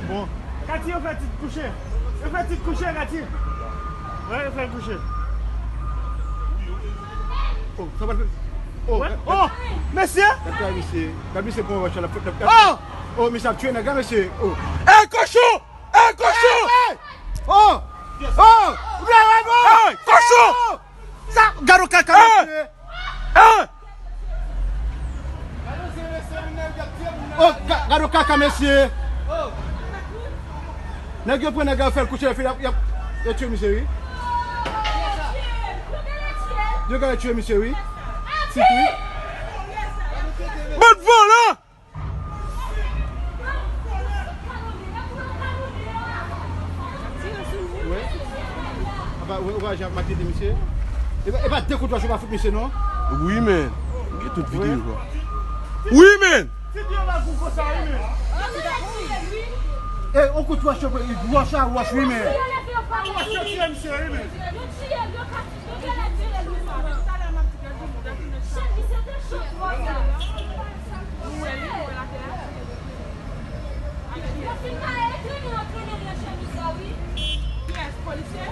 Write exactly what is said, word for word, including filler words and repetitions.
Bon. Kati, yo fè Tit kouche. Yo fè Tit kouche, Kati. Wè, yo fè l kouche. Oh, sa va. Oh, wè. Oh, mesye. Gad misye. Gad misye pou wè chalap. Oh! Oh, misye ap tiye nèg la, mesye. Oh. Ey, kochon! Ey, kochon! Ey! Oh! Oh! Ey, kochon! Sa, gad yon kaka, mesye. Oh, ga- gad yon kaka, mesye. Nèg yo pran nèg la, yo fè l kouche, yo fè, y ap, y ap, yo tiye misye, wi. Yo genlè tiye misye, wi. Tit, wi. Bann vòlè! Wè. Apa, wè, wè, jan ap makete misye. E pa, e pa de kout wòch ou pa fout misye, non? Wi, men. Gen tout videyo, bro. Wi, men. E, on kout wòch, wòch a wòch, wi, men. Yo fin kare ekrimi nan krimi nan chemiz la, wi. Kiyès? Polisye?